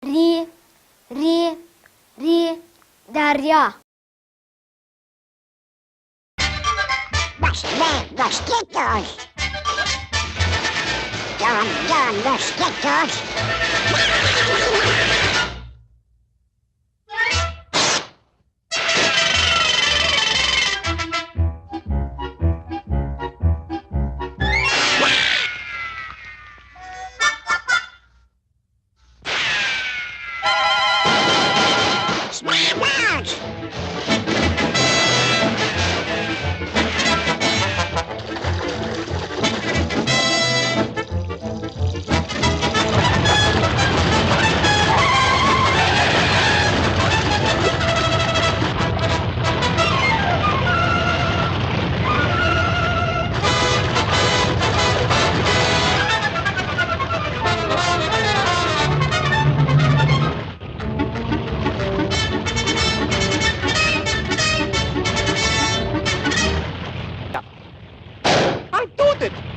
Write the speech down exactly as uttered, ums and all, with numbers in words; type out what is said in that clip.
رى، رى، رى، دەريا. Los, los, los quietos. Don, don, los quietos. I do it!